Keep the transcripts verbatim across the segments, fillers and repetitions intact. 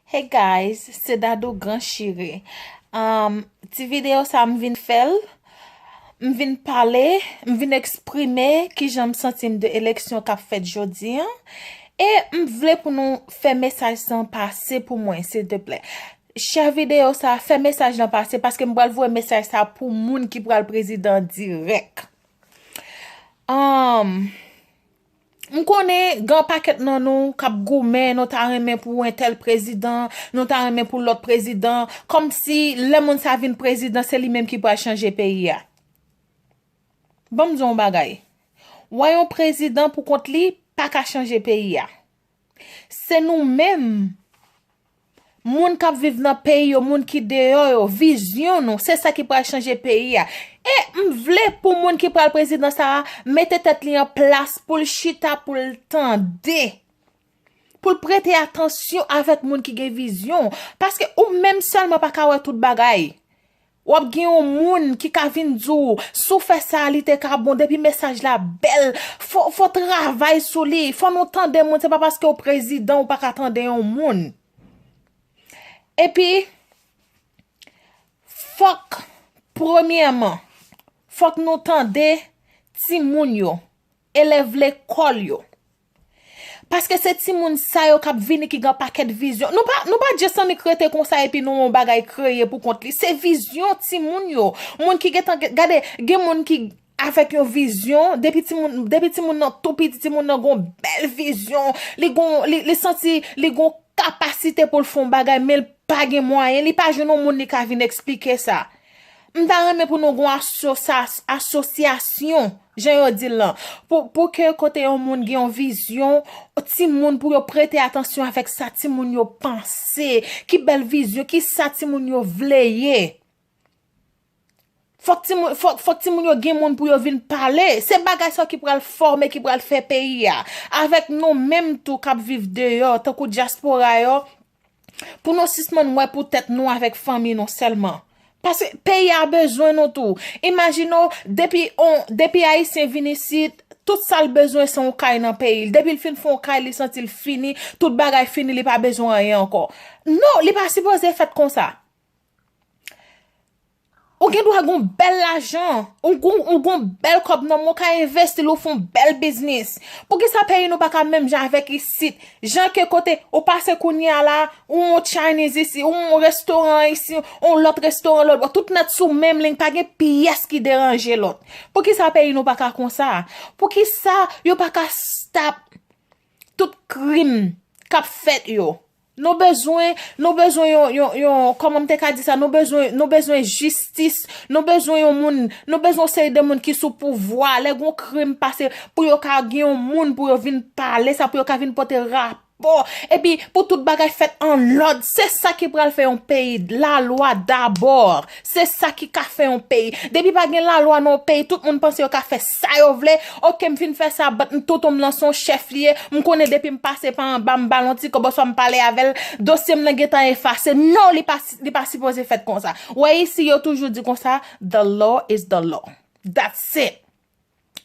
Hey guys, se Dadou Gran Chire. Um, ti videyo sa m vin fè l. M vin pale, m vin eksprime kijan m santi m de eleksyon k ap fèt jodi an. E m vle pou nou fè mesaj sa pase pou mwen, silteplè. Share videyo sa, fè mesaj lan pase, paske m pral voye mesaj sa pou moun ki pral prezidan dirèk. Um, M konnen gen yon pakèt nan nou k ap goumen, nou ta renmen pou entèl prezidan, nou ta renmen pou lòt prezidan, kòmsi lè moun sa vin prezidan, se li menm ki pral chanje peyi a. Ban m di w yon bagay. Wè yon prezidan pou kont li pa ka chanje peyi a. Se nou menm, moun k ap viv nan peyi yo, moun ki deyò yo, vizyon nou, se sa ki pral chanje peyi a. E m vle pou moun ki pral prezidan sa a mete tèt li an plas pou l chita, pou l tande, pou l prete atansyon avèk moun ki gen vizyon. Paske ou menm sèlman pa ka wè tout bagay. W ap gen yon moun ki ka vin di w, si w fè sa, li te ka bon, depi mesaj la bèl, fò, fò travay sou li, fò nou tande moun, se pa paske w prezidan ou pa ka tande yon moun. Epi, fòk, premyèman, fòk nou tande timoun yo, elèv lekòl yo. Paske se timoun sa yo k ap vini ki gen pakèt vizyon. Nou pa, nou pa just annik rete konsa epi nou yon bagay kreye pou kont li. Se vizyon timoun yo. Moun ki gentan, gade, gen moun ki avèk yon vizyon, depi timoun, depi timoun nan tou piti, timoun nan gon bèl vizyon, li gon, li, li santi li gon kapasite pou l fè yon bagay, men l pa gen mwayen, li pa jwenn yon moun li ka vin eksplike sa. M ta renmen pou nou gon asosyas-, asosyasyon, jan yo di l lan, pou, pou ke kote yon moun gen yon vizyon, timoun pou yo prete atansyon avèk sa timoun yo panse, ki bèl vizyon, ki sa timoun yo vle ye. Fòk timoun, fòk, fòk timoun yo gen moun pou yo vin pale. Se bagay sa ki pral fòme, ki pral fè peyi a. Avèk nou menm tou k ap viv deyò, tankou dyaspora yo, pou nou sispann wè pou tèt nou avèk fanmi nou sèlman. Paske peyi a bezwen nou tou. Imajine w, depi on, depi Ayisyen vin isit, tout sa l bezwen se yon kay nan peyi l. Depi l fin fè yon kay, li santi l fini, tout bagay fini, li pa bezwen anyen ankò. Non, li pa sipoze fèt konsa. Ou gen dwa gen yon bèl lajan, ou gon, ou gon bèl kòb nan men w, ou ka envesti l, ou fè yon bèl biznis. Poukisa peyi nou pa ka menm jan avèk isit? Jan ke kote ou pase kounye a la, ou yon Chinese isi, ou yon restoran isi, yon lòt restoran lòt bò, tout nèt sou menm liy, pa gen pyès ki deranje lòt. Poukisa peyi nou pa ka konsa? Poukisa yo pa ka stop tout krim k ap fèt yo? Nou bezwen, nou bezwen yon, yon, yon, kòman m te ka di sa, nou bezwen, nou bezwen jistis, nou bezwen yon moun, nou bezwen yon seri de moun ki sou pouvwa, lè gon krim pase, pou yo ka gen yon moun pou yo vin pale sa, pou yo ka vin pote rapò, epi pou tout bagay fèt an lòd, se sa ki pral fè yon peyi, lalwa dabò. Se sa ki ka fè yon peyi. Depi pa gen lalwa nan yon peyi, tout moun panse yo ka fè sa yo vle. Oke, m fin fè sa, but m tonton m lan se yon chèf li ye. M konnen depi m pase pa anba, m ba l yon ti kòb, oswa m pale avè l, dosye m nan gentan efase. Non, li pa, li pa sipoze fèt konsa. Wè isi, yo toujou di konsa, the law is the law. That's it.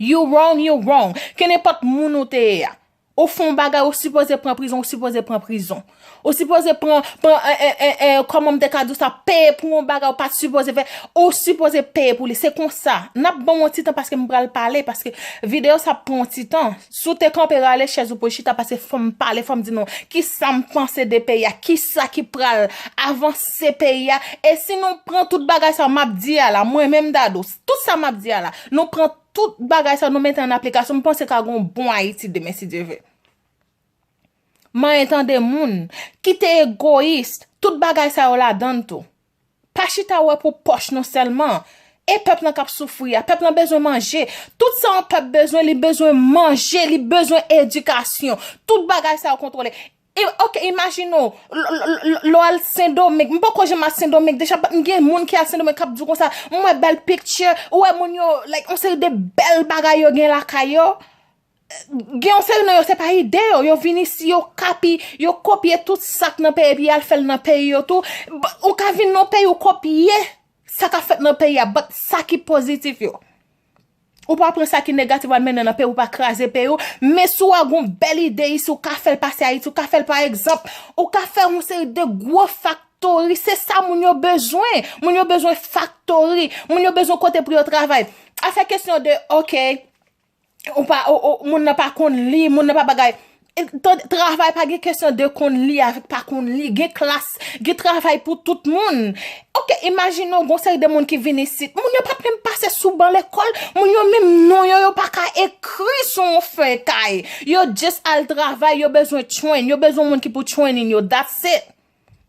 You wrong, you wrong. Kenenpòt moun ou te ye a. Ou fè yon bagay, ou sipoze pran prizon, ou sipoze pran prizon. Ou sipoze pran, pran, e, e, e, e, kòman m te ka di w sa, peye pou yon bagay ou pa t sipoze fè. Ou sipoze peye pou li. Se konsa. N ap ban w yon ti tan paske m pral pale, paske videyo sa ap pran yon ti tan. Si w te kanpe, rale chèz ou pou w chita, paske fò m pale, fò m di nou kisa m panse de peyi a, kisa ki pral avanse peyi a. E si nou pran tout bagay sa m ap di a la, mwen menm Dadou, tout sa m ap di a la, nou pran tout bagay sa nou mete an aplikasyon, m panse ka gen yon bon Ayiti demen, si Dye vle. Manyen tande moun, kite egoyis, tout bagay sa yo ladann tou. Pa chita wè pou pòch nou sèlman. E pèp lan k ap soufri a, pèp lan bezwen manje. Tout sa yon pèp bezwen, li bezwen manje, li bezwen edikasyon. Tout bagay sa yo kontwole. E, oke, imajine w, l-, l-, l-, lè w al Sendomeng, m poko janm al Sendomeng, deja m gen moun ki al Sendomeng k ap di w konsa, m wè bèl picture, ou wè moun yo, like, yon seri de bèl bagay yo gen lakay yo. Gen yon seri nan yo, se pa ide yo, yo vin isi, yo kapi, yo kopye tout sa k nan peyi, epi y al fè l nan peyi yo tou. B-, ou ka vin nan peyi, ou kopye sa k ap fèt nan peyi a, but sa ki pozitif yo. Ou pa pran sa ki negatif al mennen nan peyi, ou pa kraze peyi w. Men si w gon bèl ide isi, ou ka fè l pase Ayiti, ou ka fè l pa egzanp, ou ka fè yon seri de gwo faktori. Se sa moun yo bezwen. Moun yo bezwen faktori. Moun yo bezwen kote pou yo travay. Afè kesyon de, ok, ou pa, ou, ou, moun nan pa konn li, moun nan pa bagay. E, tan-, travay pa gen kesyon de konn li avèk pa konn li. Gen klas, gen travay pou tout moun. Ok, imajine w gon seri de moun ki vin isit. Moun yo pa t menm pase sou ban lekòl. Moun yo menm non yo, yo pa ka ekri sou yon fèy kay. Yo just al travay, yo bezwen train. Yo bezwen moun ki pou training yo. That's it.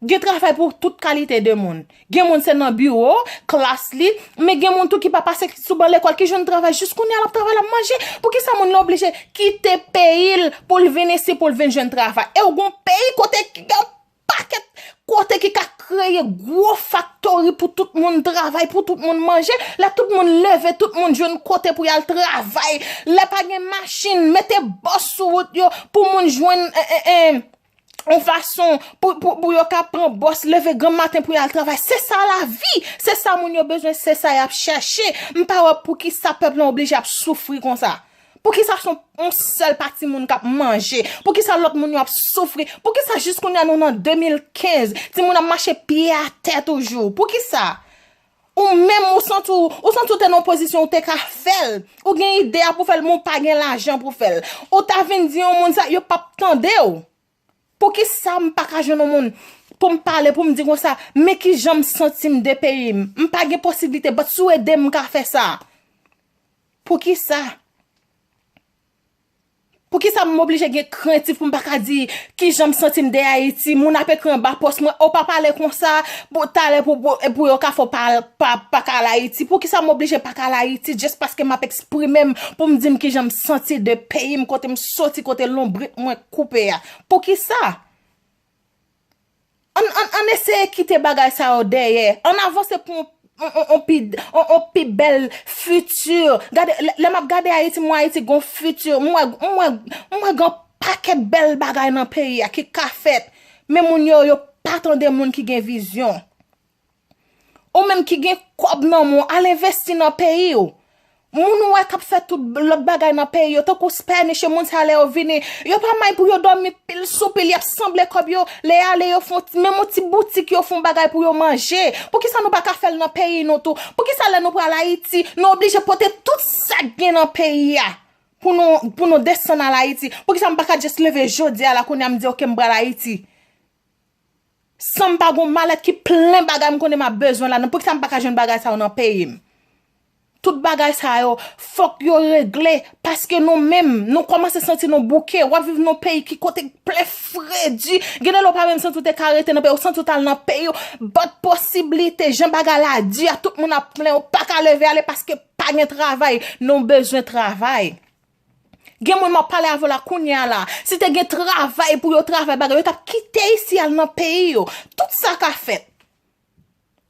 Gen travay pou tout kalite de moun. Gen moun se nan biwo, klas li, men gen moun tou ki pa pase sou ban lekòl, ki jwenn travay jis kounye a l ap travay, l ap manje. Poukisa moun nan oblije kite peyi l pou l vin isi, pou l vin jwenn travay? E w gon peyi kote ki gen pakèt kote ki ka kreye gwo faktori pou tout moun travay, pou tout moun manje. Lè tout moun leve, tout moun jwenn kote pou y al travay. Lè pa gen machin, mete bòs sou wout yo pou moun jwenn, eh, eh, eh, yon fason pou, pou, pou yo ka pran bòs, leve granm maten pou y al travay. Se sa lavi, se sa moun yo bezwen, se sa y ap chèche. M pa wè poukisa pèp lan oblije ap soufri konsa. Poukisa se yon, yon sèl pati moun k ap manje? Poukisa lòt moun yo ap soufri? Poukisa jis kounye a nou nan de mil kenz, timoun ap mache pye atè toujou? Poukisa? Ou menm, ou santi w, ou santi w te nan yon pozisyon ou te ka fè l. Ou gen ide a pou fè l, men w pa gen lajan pou fè l. Ou ta vin di yon moun sa, yo p ap tande w. Poukisa m pa ka jwenn yon moun pou m pale, pou m di konsa, men kijan m santi m de peyi m? M pa gen posiblite, but si w ede m, m ka fè sa. Poukisa? Poukisa m oblije gen krentif pou m pa ka di kijan m santi m de Ayiti? Moun ap ekri anba pòs mwen, ou pa pale konsa, pou talè pou, pou, pou yo ka fè w pa, pa, pa ka al Ayiti. Poukisa m oblije pa ka al Ayiti just paske m ap eksprime m pou m di m kijan m santi de peyi m, kote m soti, kote lonbrit mwen koupe a? Poukisa? Ann, ann, ann eseye kite bagay sa yo dèyè. Ann avanse pou yon, yon, yon, yon pi, yon, yon pi bèl fiti. Gade, lè, lè m ap gade Ayiti, m wè Ayiti gon fiti. M wè, m wè, m wè gen pakèt bèl bagay nan peyi a ki ka fèt. Men moun yo, yo pa tande moun ki gen vizyon. Ou menm ki gen kòb nan men w, al envesti nan peyi w. Moun ou wè k ap fè tout lòt bagay nan peyi yo, tankou Spanish yo, moun sa lè yo vini, yo pa may pou yo dòmi pil sou pil, y ap sanble kòb yo, lè y ale yo fè yon ti, menm yon ti boutik yo fè yon bagay pou yo manje. Poukisa nou pa ka fè l nan peyi nou tou? Poukisa lè nou pral Ayiti, nou oblije pote tout sa k gen nan peyi a pou nou, pou nou desann al Ayiti? Poukisa m pa ka just leve jodi a la kounye a m di, "Ok, m pral Ayiti"? San m pa gon malèt ki plen bagay m konnen m ap bezwen ladan. Poukisa m pa ka jwenn bagay sa yo nan peyi m? Tout bagay sa yo, fòk yo regle, paske nou menm, nou kòmanse santi nou bouke. W ap viv nan peyi ki kote plen fredi. Gen de lè w pa menm santi w te ka rete nan peyi, w santi w t al nan peyi w. But posiblite, jan bagay la di a, tout moun ap plen, ou pa ka leve ale paske pa gen travay. Nou bezwen travay. Gen moun m ap pale avè w la kounye a la. Si te gen travay pou yo travay bagay, yo t ap kite isi al nan peyi yo. Tout sa ka fèt.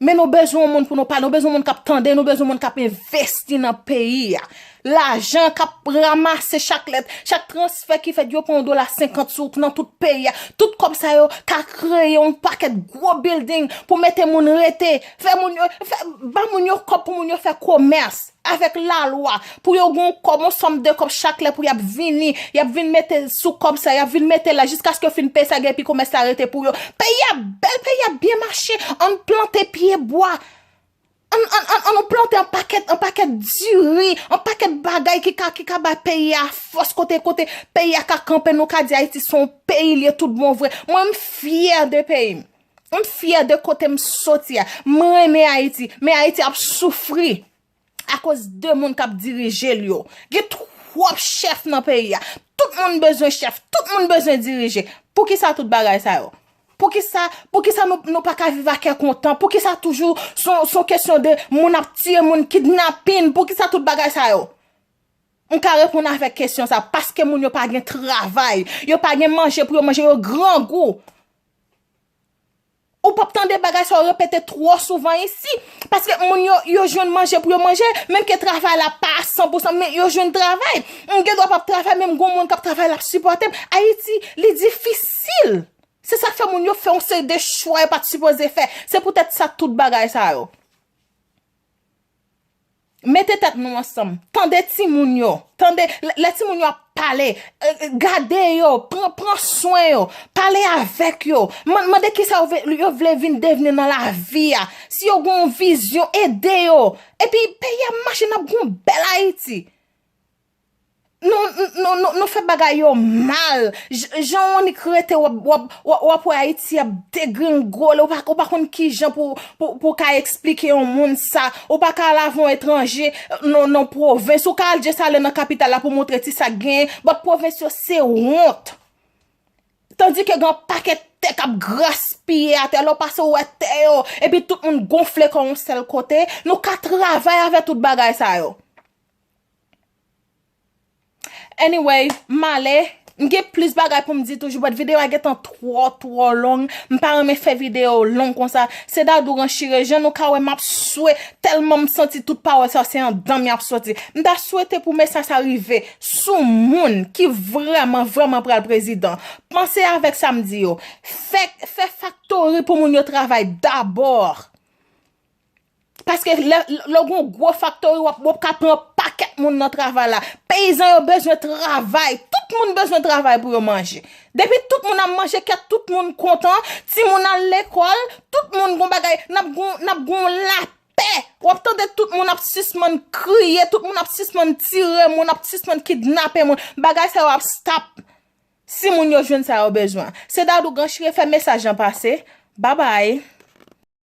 Men nou bezwen yon moun pou nou pale, nou bezwen yon moun k ap tande, nou bezwen yon moun k ap envesti nan peyi a. Lajan k ap ranmase chak lè, chak transfè ki fèt, yo pran yon dola senkant sou nan tout peyi a. Tout kòb sa yo ka kreye yon pakèt gwo building pou mete moun rete. Fè moun yo, fè, ba moun yo kòb pou moun yo fè komès avèk lalwa, pou yo gen yon kòb, yon sòm de kòb chak lè pou y ap vini, y ap vin mete sou kòb sa, y ap vin mete la jiskaske yo fin peye sa gen epi komès la rete pou yo. Peyi a bèl, peyi a byen mache, ann plante pye bwa, ann, ann, ann, ann nou plante yon pakèt, yon pakèt diri, yon pakèt bagay ki ka, ki ka bay peyi a fòs, kote, kote peyi a ka kanpe, nou ka di Ayiti se yon peyi l ye tout bon vre. Mwen, m fyè de peyi m. M fyè de kote m soti a. M renmen Ayiti, men Ayiti ap soufri akoz de moun k ap dirije l yo. Gen twòp chèf nan peyi a. Tout moun bezwen chèf, tout moun bezwen dirije. Poukisa tout bagay sa yo? Poukisa, poukisa nou, nou pa ka viv a kè kontan? Poukisa toujou se yon, se yon kesyon de moun ap tiye moun, kidnapin? Poukisa tout bagay sa yo? M ka reponn avèk kesyon sa, paske moun yo pa gen travay, yo pa gen manje pou yo manje, yo grangou. Ou p ap tande bagay sa yo repete twò souvan isi, paske moun yo, yo jwenn manje pou yo manje, menm ke travay la pa a san pou san, men yo jwenn travay. M gen dwa p ap travay, men m gon moun k ap travay, l ap sipòte m. Ayiti, li difisil. Se sa k fè moun yo fè yon seri de chwa yo pa t sipoze fè. Se poutèt sa tout bagay sa yo. Mete tèt nou ansanm. Tande timoun yo. Tande lè, lè timoun yo ap pale. Eh, eh, gade yo. Pran, pran swen yo. Pale avèk yo. Man-, mande kisa yo vle, yo vle vin devni nan lavi a. Si yo gen yon vizyon, ede yo. Epi peyi a mache, n ap gen yon bèl Ayiti. Nou, nou, nou, nou fè bagay yo mal. J-, jan w annik rete, w ap, w ap, w ap, w ap wè Ayiti ap degrengole. Ou pa, ou pa konn kijan pou, pou, pou ka eksplike yon moun sa. Ou pa ka al avè yon etranje nan, nan pwovens. Ou ka al jes ale nan kapital la pou montre ti sa k genyen. But pwovens yo se wont. Tandike gen pakèt tè k ap gaspiye atè. Lè w pase, w wè tè yo. Epi tout moun gonfle kò yon sèl kote. Nou ka travay avè tout bagay sa yo. Anyway, m ale. M gen plis bagay pou m di toujou, but videyo a gentan twò, twò long. M pa renmen fè videyo long konsa. Se Dadou Ranchire, jan nou ka wè, m ap swe, tèlman m santi tout pawòl sa se anndan m y ap soti. M ta swete pou mesaj sa rive sou moun ki vrèman, vrèman pral prezidan. Panse avèk sa m di yo. Fè, fè faktori pou moun yo travay dabò. Paske lè, lè w gen yon gwo faktori, w ap, w ap ka pran pakèt moun nan travay la. Peyizan yo bezwen travay. Tout moun bezwen travay pou yo manje. Depi tout moun ap manje, kè tout moun kontan, timoun al lekòl, tout moun gon bagay, n ap gon, n ap gon lapè. W ap tande tout moun ap sispann kriye, tout moun ap sispann tire moun, ap sispann kidnape moun. Bagay sa yo ap stop. Si moun yo jwenn sa yo bezwen. Se Dadou Ranchire, fè mesaj lan pase. Babay.